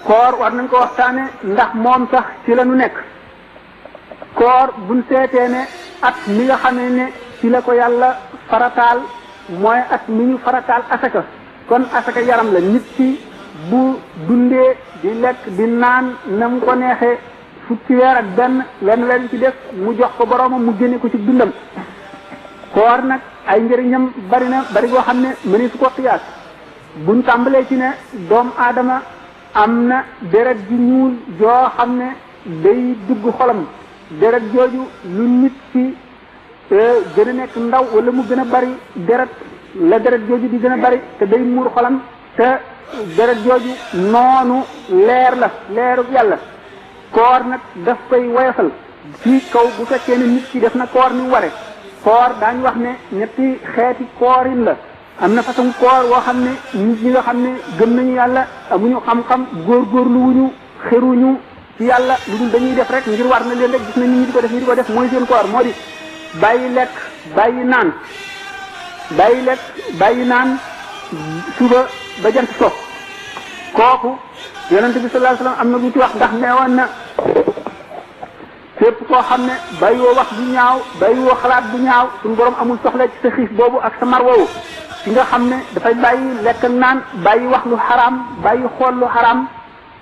koor war nañ ko waxtaane ndax moom sax ci la nu nekk. koor buñ seetee ne at mi nga xamee ne ci la ko yàlla farataal mooy at mi ñu farataal asaka kon asaka yaram la nit ki bu dundee di lekk di naan na mu ko neexee fukki weer ak benn leen ci def mu jox ko boroomam mu génne ko ci dundam. koor nag ay njëriñam bari na bari goo xam ne mëni su ko xiyaas buñ tàmbalee ci ne doomu aadama am na deret ji ñuul joo xam ne day dugg xolam deret jooju lu nit ci gën a nekk ndaw wala mu gën a bari deret la deret jooju di gën a bari te day muur xolam te deret jooju noonu leer la leeru yàlla. koor nag daf koy woyofal ci kaw bu fekkee ne nit ki def na koor ni ware koor daañu wax ne ñetti xeeti koorin la am na façon koor woo xam ne nit ñi nga xam ne gëm nañu yàlla amuñu xam-xam góorgóorlu wuñu xeruñu ci yàlla lu dul dañuy def rek ngir war na leen rek gis na nit ñi di ko def ñi di ko def mooy seen koor moo di bàyyi lekk bàyyi naan bàyyi lekk bàyyi naan suba ba jant so kooku yonente bi sallallahu alayhi wasallam am na lu ci wax ndax neewoon na fépp koo xam ne bàyyiwoo wax bu ñaaw bàyyiwoo xalaat bu ñaaw suñu borom amul soxla ci sa xiif boobu ak sa mar woowu ci nga xam ne dafay bàyyi lekk naan bàyyi wax lu xaraam bàyyi xool lu xaraam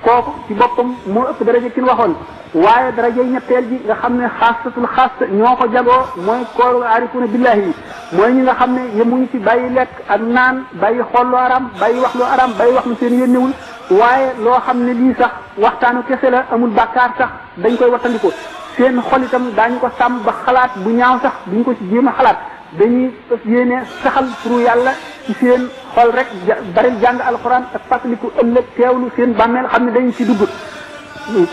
kooku ci boppam moo ëpp daraja ki ñu waxoon waaye darajay ñetteel ji nga xam ne xaasatul xaasa ñoo ko jagoo mooy kooru aarifuna billahi yi mooy ñi nga xam ne yemuñu ci bàyyi lekk ak naan bàyyi xool lu xaraam bàyyi wax lu xaraam bàyyi wax lu seen yónnewul waaye loo xam ne lii sax waxtaanu kese la amul bàkkaar sax dañ koy wattandiko seen xol itam daañu ko sàmm ba xalaat bu ñaaw sax duñ ko ci jéem a xalaat dañuy yéene saxal turu yàlla ci seen xol rek bari jàng alxuraan ak fàttaliku ëllëg teewlu seen bàmmeel xam ne dañ ci dugg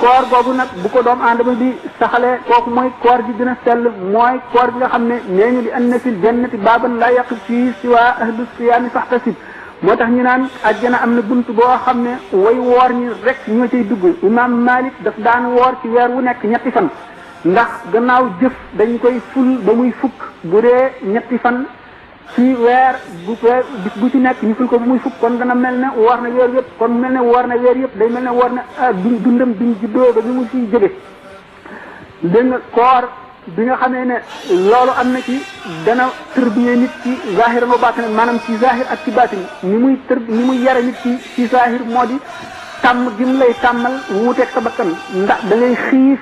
koor googu nag bu ko doomu aadama bi saxalee kooku mooy koor gi gën a sell mooy koor gi nga xam ne nee ñu li anna fil jannati baaban laa yaqif fii siwa ahlu siyaami faxtasib moo tax ñu naan àjjana am na bunt boo xam ne way woor ñi rek ñoo cay dugg imam Malik daf daan woor ci weer wu nekk ñetti fan ndax gannaaw jëf dañ koy ful ba muy fukk bu dee ñetti fan ci weer bis bu ci nekk ñu ful ko ba muy fukk kon dana mel ne woor na weer yëpp kon mel ne woor na weer yëpp day mel ne woor na dundam biñ juddoo ba bi mu siy jóge dégg nga koor bi nga xamee ne loolu am na ci dana tërbiyee nit ci zahir wa baatin maanaam ci zahir ak ci baatin ni muy yare nit ci zahir moo di tàmm gi mu lay tàmmal wuuteeg sa bakkan ndax da ngay xiif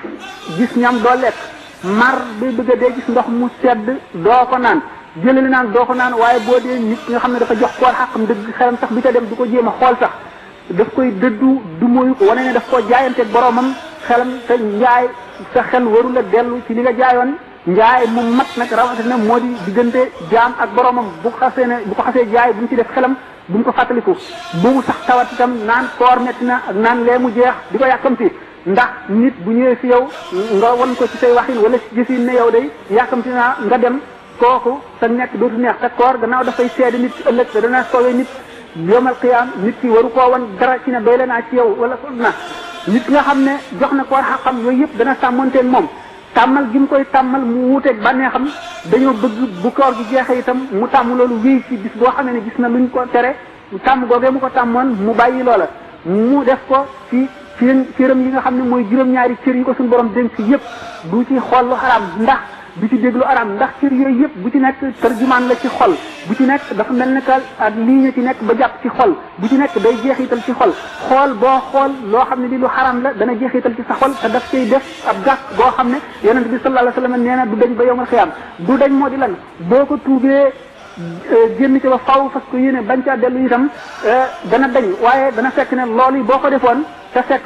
gis ñam doo lekk mar bay bëgg a dee gis ndox mu sedd doo ko naan jëlali naan doo ko naan waaye boo dee nit nga xam ne dafa jox koor xaqam dëgg xelam sax bi ta dem du ko jéem a xool sax daf koy dëddu du moyu ko wane ne daf koo jaayanteeg boromam xelam te njaay sa xel warul a dellu ci li nga jaayoon njaay mu mat nag rawatina moo di diggante jaam ak boromam bu ko xasee jaay bu mu ci def xelam bu mu ko fàttaliku bu mu sax tawat itam naan koor metti na ak naan lee mu jeex di ko yàkkamti ndax nit bu ñëwee fi yow nga won ko ci say waxin wala ci jëfin ne yow day yàkkamti naa nga dem kooku sa nekk dootu neex te koor gannaaw dafay seede nit ci ëllëg te dana soowee nit yomal qiyaam nit ki waru koo wan dara ci ne doy la naa ci yow wala na nit nga xam ne jox na koor xaqam yooyu yëpp dana sàmmonteen moom tàmmal gi mu koy tàmmal mu wuuteeg bànneexam dañoo bëgg bu koor gi jeexee itam mu tàmm loolu wéy ci bis boo xamee ne gis na luñ ko tere tàmm googee mu ko tàmmoon mu bàyyi loola mu def ko ci cëram yi nga xam ne mooy juróom-ñaari cër yi ko suñu borom dénk ci yëpp du ci xool lu xaraam ndax du ci déglu araam ndax cër yooyu yëpp bu ci nekk tarjumaan la ci xol bu ci nekk dafa mel ne que ak lii ñu ci nekk ba jàpp ci xol bu ci nekk day jeexital ci xol xool boo xool loo xam ne li lu xaraam la dana jeexital ci sa xol te daf koy def ab gàkk boo xam ne yonent bi sallallahu alayhi wasallam nee na du dañ ba yowmal xiyaam du dañ moo di lan boo ko tuubee génn ci ba faw fas ko yéene bañ caa dellu itam dana dañ waaye dana fekk ne loolu yi boo ko defoon te fekk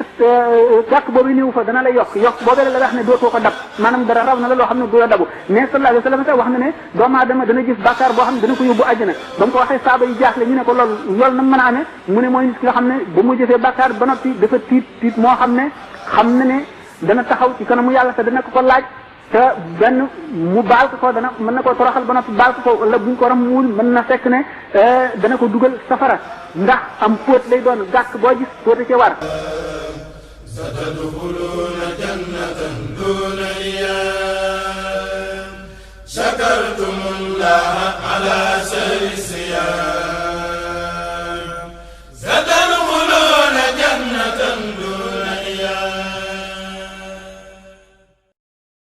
gàkk boobu néew fa dana lay yokk boobee la wax ne dootoo ko dab maanaam dara raw na la loo xam ne du la dabu mais sallallahu alayhi wasallam sax wax na ne doomu aadama dana gis bàkkaar boo xam ne dana ko yóbbu àjjana ba mu ko waxee saaba yi jaaxle ñu ne ko loolu na mën a amee mu ne mooy nit ki nga xam ne ba mu jëfee bàkkaar ba noppi dafa tiit moo xam ne dana taxaw ci kanamu yàlla te dana ko laaj te benn mu baal ko dana mën na ko toroxal ba noppi baal ko wala buñ ko rammuwul mën na fekk ne dana ko dugal safara ndax am póot lay doon gàkk boo gis póote ci war satadxuluuna jannatan duuna iyaam shakartumullaha ala sari siyaam